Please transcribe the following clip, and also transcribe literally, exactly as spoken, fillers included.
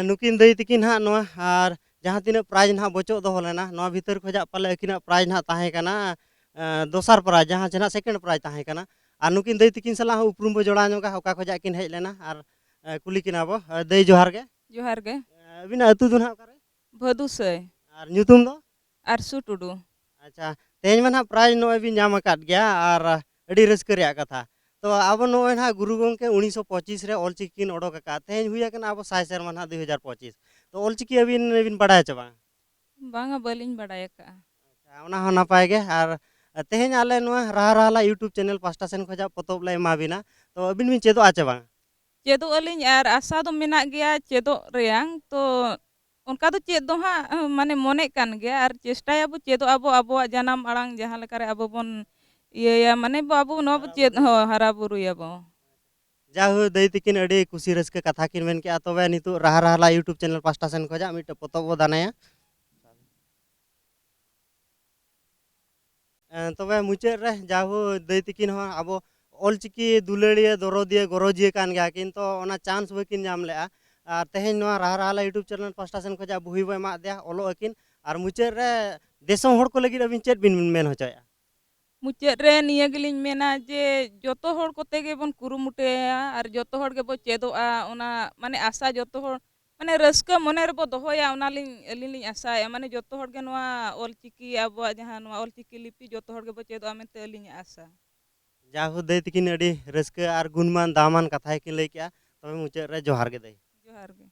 ᱱᱩᱠᱤᱱ ᱫᱟᱹᱭ ᱛᱤᱠᱤᱱ ᱦᱟᱸᱜ ᱱᱚᱣᱟ ᱟᱨ ᱡᱟᱦᱟᱸ ᱛᱤᱱᱟᱹᱜ prize ᱱᱟᱦᱟᱜ ᱵᱚᱪᱚᱜ ᱫᱚᱦᱚ ᱞᱮᱱᱟ, ᱱᱚᱣᱟ ᱵᱷᱤᱛᱟᱹᱨ ᱠᱷᱚᱱᱟᱜ ᱯᱟᱞᱮ ᱟᱹᱠᱤᱱᱟᱜ prize ᱱᱟᱦᱟᱜ ᱛᱟᱦᱮᱸ ᱠᱟᱱᱟ, ᱮᱸ, ᱫᱚᱥᱟᱨ prize, ᱡᱟᱦᱟᱸ ᱪᱮ ᱱᱟᱦᱟᱜ second prize ᱛᱟᱦᱮᱸ ᱠᱟᱱᱟ᱾ ᱟᱨ ᱱᱩᱠᱤᱱ ᱫᱟᱹᱭ ᱛᱤᱠᱤᱱ ᱥᱟᱞᱟᱜ ᱦᱚᱸ ᱩᱯᱨᱩᱢ ᱵᱚ ᱡᱚᱲᱟᱣ ᱧᱚᱜᱟ, ᱚᱠᱟ ᱠᱷᱚᱱᱟᱜ ᱠᱤᱱ ᱦᱮᱡ ᱞᱮᱱᱟ᱾ ᱟᱨ, ᱮᱸ, ᱠᱩᱞᱤ ᱠᱤᱱᱟ ᱵᱚ᱾ ᱮᱸ, ᱫᱟᱹᱭ, ᱡᱚᱦᱟᱨ ᱜᱮ᱾ ᱡᱚᱦᱟᱨ ᱜᱮ᱾ ᱮᱸ, ᱟᱹᱵᱤᱱᱟᱜ ᱟᱹᱛᱩ ᱫᱚ ᱱᱟᱦᱟᱜ ᱚᱠᱟᱨᱮ? ᱵᱷᱟᱹᱫᱩᱥᱟᱹᱭ᱾ ᱟᱨ ᱧᱩᱛᱩᱢ ᱫᱚ? ᱟᱨᱥᱩ ᱴᱩᱰᱩ᱾ ᱟᱪᱪᱷᱟ, ᱛᱮᱦᱮᱧ ᱢᱟ ᱱᱟᱦᱟᱜ prize ᱱᱚᱜᱼᱚᱭ ᱵᱤᱱ ᱧᱟᱢ ᱟᱠᱟᱫ ᱜᱮᱭᱟ, ᱟᱨ ᱟᱹᱰᱤ ᱨᱟᱹᱥᱠᱟᱹ ᱨᱮᱭᱟᱜ ᱠᱟᱛᱷᱟ᱾ ᱛᱚ, ᱟᱵᱚ ᱱᱚᱜᱼᱚᱭ ᱱᱟᱦᱟᱜ ᱜᱩᱨᱩ ᱜᱚᱢᱠᱮ ᱩᱱᱤᱥᱥᱚ ᱯᱚᱸᱪᱤᱥ ᱨᱮ ᱚᱞᱪᱤᱠᱤ ᱠᱤᱱ ᱚᱰᱚᱠ ᱟᱠᱟᱫ, ᱛᱮᱦᱮᱧ ᱦᱩᱭ ᱟᱠᱟᱱᱟ ᱟᱵᱚ ᱥᱟᱭ ᱥᱮᱨᱢᱟ ᱱᱟᱦᱟᱜ ᱫᱩ ᱦᱟᱡᱟᱨ ᱯᱚᱸᱪᱤᱥ᱾ ᱛᱚ, ᱚᱞᱪᱤᱠᱤ ᱟᱹᱵᱤᱱ ᱵᱤᱱ ᱵᱟᱲᱟᱭᱟ ᱪᱮ ᱵᱟᱝ? ᱵᱟᱝᱟ, ᱵᱟᱹᱞᱤᱧ ᱵᱟᱲᱟᱭ ᱟᱠᱟᱜᱼᱟ᱾ ᱟᱪᱪᱷᱟ, ᱚᱱᱟ ᱦᱚᱸ ᱱᱟᱯᱟᱭ ᱜᱮ᱾ ᱟᱨ ᱛᱮᱦᱮᱧ ᱟᱞᱮ ᱱᱚᱣᱟ ᱨᱟᱦᱟ ᱨᱟᱦᱟᱞᱟ YouTube channel ᱯᱟᱥᱴᱟ ᱥᱮᱱ ᱠᱷᱚᱱᱟᱜ ᱯᱚᱛᱚᱵ ᱞᱮ ᱮᱢᱟ ᱵᱤᱱᱟ, ᱛᱚ, ᱟᱹᱵᱤᱱ ᱵᱤᱱ ᱪᱮᱫᱚᱜᱼᱟ ᱪᱮ ᱵᱟᱝ? ᱪᱮᱫᱚᱜ ᱟᱹᱞᱤᱧ, ᱟᱨ ᱟᱥᱟ ᱫᱚ ᱢᱮᱱᱟᱜ ᱜᱮᱭᱟ ᱪᱮᱫᱚᱜ ᱨᱮᱭᱟᱝ᱾ ᱛᱚ, ᱚᱱᱠᱟ ᱫᱚ ᱪᱮᱫ ᱫᱚ ᱦᱟᱸᱜ, ᱢᱟᱱᱮ, ᱢᱚᱱᱮᱜ ᱠᱟᱱ ᱜᱮᱭᱟ, ᱟᱨ ᱪᱮᱥᱴᱟᱭᱟᱵᱚ ᱪᱮᱫᱚᱜ ᱟᱵᱚ, ᱟᱵᱚᱣᱟᱜ ᱡᱟᱱᱟᱢ ᱟᱲᱟᱝ ᱡᱟᱦᱟᱸ ᱞᱮᱠᱟᱨᱮ ᱟᱵᱚ ᱵᱚᱱ ᱤᱭᱟᱹᱭᱟ, ᱢᱟᱱᱮ, ᱵᱚ, ᱟᱵᱚ ᱱᱚᱣᱟ ᱵᱚ ᱪᱮᱫ, ᱦᱚᱸ, ᱦᱟᱨᱟ ᱵᱩᱨᱩᱭᱟᱵᱚ᱾ ᱡᱟᱭᱦᱳᱠ, ᱫᱟᱹᱭ ᱛᱤᱠᱤᱱ ᱟᱹᱰᱤ ᱠᱩᱥᱤ ᱨᱟᱹᱥᱠᱟᱹ ᱠᱟᱛᱷᱟ ᱠᱤᱱ ᱢᱮᱱ ᱠᱮᱜᱼᱟ᱾ ᱛᱚᱵᱮ ᱱᱤᱛᱚᱜ ᱨᱟᱦᱟ ᱨᱟᱦᱟᱞᱟ YouTube channel ᱯᱟᱥᱴᱟ ᱥᱮᱱ ᱠᱷᱚᱱᱟᱜ ᱢᱤᱫᱴᱮᱡ ᱯᱚᱛᱚᱵ ᱵᱚ ᱫᱟᱱᱟᱭᱟ᱾ ᱮᱸ, ᱛᱚᱵᱮ ᱢᱩᱪᱟᱹᱫ ᱨᱮ ᱡᱟᱭᱦᱳᱠ, ᱫᱟᱹᱭ ᱛᱤᱠᱤᱱ ᱦᱚᱸ ᱟᱵᱚ ᱚᱞᱪᱤᱠᱤ ᱫᱩᱞᱟᱹᱲᱤᱭᱟᱹ, ᱫᱚᱨᱚᱫᱤᱭᱟᱹ, ᱜᱚᱨᱚᱡᱤᱭᱟᱹ ᱠᱟᱱ ᱜᱮᱭᱟ ᱠᱤᱱ, ᱛᱚ ᱚᱱᱟ chance ᱵᱟᱹᱠᱤᱱ ᱧᱟᱢ ᱞᱮᱜᱼᱟ᱾ ᱟᱨ ᱛᱮᱦᱮᱧ ᱱᱚᱣᱟ ᱨᱟᱦᱟ ᱨᱟᱦᱟᱞᱟ YouTube channel ᱯᱟᱥᱴᱟ ᱥᱮᱱ ᱠᱷᱚᱱᱟᱜ ᱵᱩᱦᱤ ᱵᱚ ᱮᱢᱟᱫ ᱫᱮᱭᱟ, ᱚᱞᱚᱜ ᱟᱹᱠᱤᱱ᱾ ᱟᱨ ᱢᱩᱪᱟᱹᱫ ᱨᱮ ᱫᱤᱥᱚᱢ ᱦᱚᱲ ᱠᱚ ᱞᱟᱹᱜᱤᱫ ᱟᱹᱵᱤᱱ ᱪᱮᱫ ᱵᱤᱱ ᱢᱮᱱ ᱦᱚᱪᱚᱭᱮᱫᱼᱟ? ᱢᱩᱪᱟᱹᱫ ᱨᱮ ᱱᱤᱭᱟᱹ ᱜᱮᱞᱤᱧ ᱢᱮᱱᱟ ᱡᱮ ᱡᱚᱛᱚ ᱦᱚᱲ ᱠᱚᱛᱮ ᱜᱮᱵᱚᱱ ᱠᱩᱨᱩᱢᱩᱴᱩᱭᱟ ᱟᱨ ᱡᱚᱛᱚ ᱦᱚᱲ ᱜᱮᱵᱚ ᱪᱮᱫᱚᱜᱼᱟ᱾ ᱚᱱᱟ, ᱢᱟᱱᱮ, ᱟᱥᱟ ᱡᱚᱛᱚ ᱦᱚᱲ, ᱢᱟᱱᱮ, ᱨᱟᱹᱥᱠᱟᱹ ᱢᱚᱱᱮ ᱨᱮᱵᱚ ᱫᱚᱦᱚᱭᱟ, ᱚᱱᱟᱞᱤᱧ, ᱟᱹᱞᱤᱧ ᱞᱤᱧ ᱟᱥᱟᱭᱮᱫᱼᱟ᱾ ᱢᱟᱱᱮ, ᱡᱚᱛᱚ ᱦᱚᱲ ᱜᱮ ᱱᱚᱣᱟ ᱚᱞᱪᱤᱠᱤ, ᱟᱵᱚᱣᱟᱜ ᱡᱟᱦᱟᱸ ᱱᱚᱣᱟ ᱚᱞᱪᱤᱠᱤ ᱞᱤᱯᱤ, ᱡᱚᱛᱚ ᱦᱚᱲ ᱜᱮᱵᱚ ᱪᱮᱫᱚᱜᱼᱟ ᱢᱮᱱᱛᱮ ᱟᱹᱞᱤᱧᱟᱜ ᱟᱥᱟ᱾ ᱡᱟᱭᱦᱳᱠ, ᱫᱟᱹᱭ ᱛᱤᱠᱤᱱ ᱟᱹᱰᱤ ᱨᱟᱹᱥᱠᱟᱹ ᱟᱨ ᱜᱩᱱᱢᱟᱱ ᱫᱟᱢᱟᱱ ᱠᱟᱛᱷᱟ ᱜᱮᱠᱤᱱ ᱞᱟᱹᱭ ᱠᱮᱜᱼᱟ᱾ ᱛᱚᱵᱮ ᱢᱩᱪᱟᱹᱫ ᱨᱮ ᱡᱚᱦᱟᱨ ᱜᱮ ᱫᱟᱹᱭ᱾ ᱡᱚᱦᱟᱨ ᱜᱮ᱾